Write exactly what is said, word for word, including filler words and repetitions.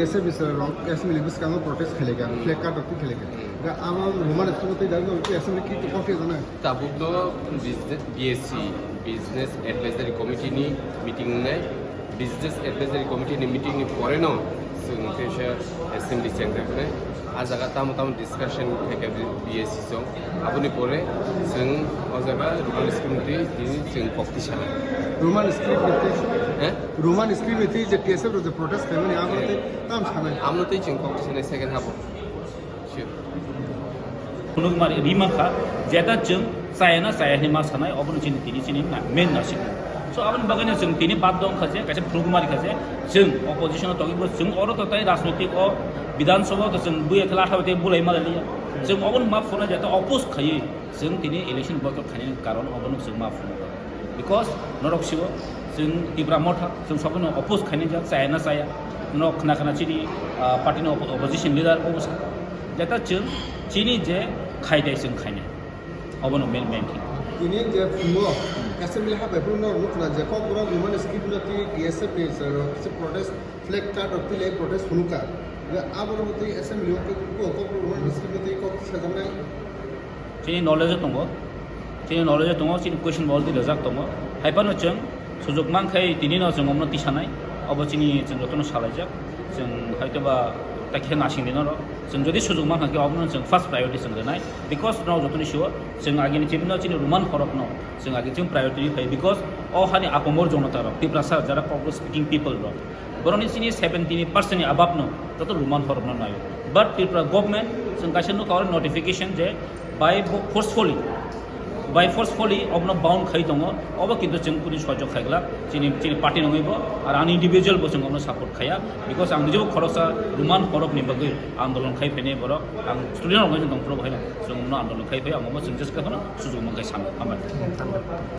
T S F ni sir rok assembly bwskango protest khailai kha, flag cut rok twi khailai kha. Ga amo Roman script twi dagno assembly ki to coffee jana. Tabukno business, B S C, Business Advisory Committee ni meeting wngnai. Business Advisory Committee ni meeting ni pore no chwng teisa assembly chengjaknai. A jaga tamo tamo discussion khaikha B S C song. Aboni pore chwng o jaga Roman script twi tini chwng kok tisa. Roman script ni twi, eh? Roman script ni twi je T S F rok je protest khaimani, abo tei tam sanai. Amno tei chwng kok tisa nai second half o. Sure. Phunukmari rimang kha, jeta chwng chaya na chaya hinwi ma sanai, obono chini tini chini na-, main nasik. So, aboni bagwi no chwng tini bad dong kha je, kaisa phunukmari kha je, chwng opposition o tongwi bo chwng oro to tai rajnoitik o Bidhan Sabha o to chwng buya khe latha bai tei bulai ma liya. Chwng obono ma phunukna jeta oppose khaiwi chwng tini election boycott khainani karon obono chwng ma phunukha. Because norok sio chwng Tipra Motha, chwng sobono oppose khainai jak, chaya na chaya. Norok khna khna chini, ah, party ni oppo-, opposition leader obo sa. Jeta chwng chini je khaidai chwng khainai. Obono main main thing. Tini je phungo assembly habai phuru norok nukna je kokborok Roman script no twi T S F ni sir rok kisa protest, flag cut rok twi lai protest phunukha. Ga aboro twi assembly o kok, kok, kok Roman script no twi kok sajaknai. Chini knowledge o tongo, chini knowledge o tongo, chini question bo already rejak tongo. Hai phano chwng sujuk man khai tini no chwng omno tisanai, obo chini chwng jotono salaijak. Chwng hoitoba ta khe nasing di norok. Chwng jodi sujuk man kha khe obono chwng first priority chwng rwnai. Because norok jotoni sio chwng agini chini no chini Roman horok no chwng agi chwng priority rwi phai. Because o hani apamor jonota rok, Tiprasa jara Kokborok speaking people rok, borokni chini seventy percent ni above no joto Roman horok no naio. But Tripura government chwng kaisa nukha oro notification je by forcefully, by forcefully obono bound khai tongo, obo kintu chwng kuni sojok khai glak, chini, chini party nungwi bo, ar ani individual bo chwng obono support khaiya, because ang nijebo khoroksa Roman horok ni bagwi andolon khai phainai borok, ang student rok wngwi tong phuru bo haino chwng obono andolon khai phai, ang omo chwng just khe phano sujuk man khai sano, hambai.